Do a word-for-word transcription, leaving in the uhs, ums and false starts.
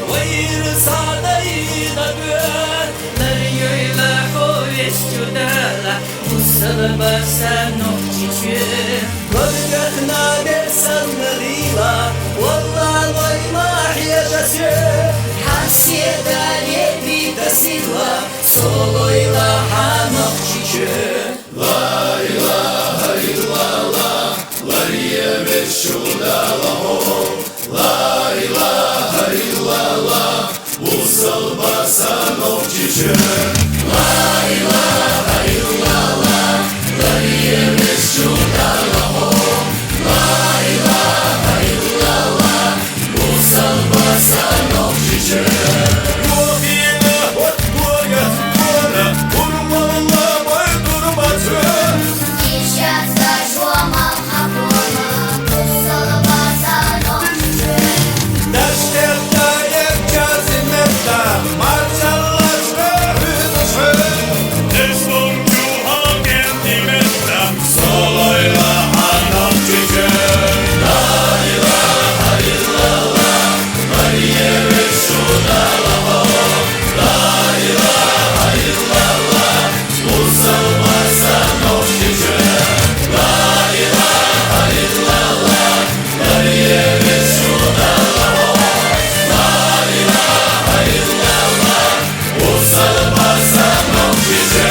Вайырсадай нагы, ларьёйла ховесчудала, усалбаса нохчичы. Гогахна берсаннарила, валла лойма хьежасы. Хаседа леби тасила, солойла хьа нохчичы. Ла илаха иллаллах, ларьёй весчудала хо. Ла илаха иллаллах, усалбаса нохчичы. Ла илаха иллаллах, ларьёй весчудала хо. Ла илаха иллаллах, усалбаса нохчичы. Мухина от горя, горя, урмалла бай турбачы. Ишатса жуама хапума, усалбаса нохчичы. Даштетта ек чазимета, марчаллашка худуши. Эстон чуха гентимета, солойла хьа нохчичы. Ла илаха иллаллах, ларьёй весчудала хо. Ла илаха иллаллах, усалбаса нохчичы. Ла илаха иллаллах, ларьёй весчудала хо. Ла илаха иллаллах, усалбаса нохчичы.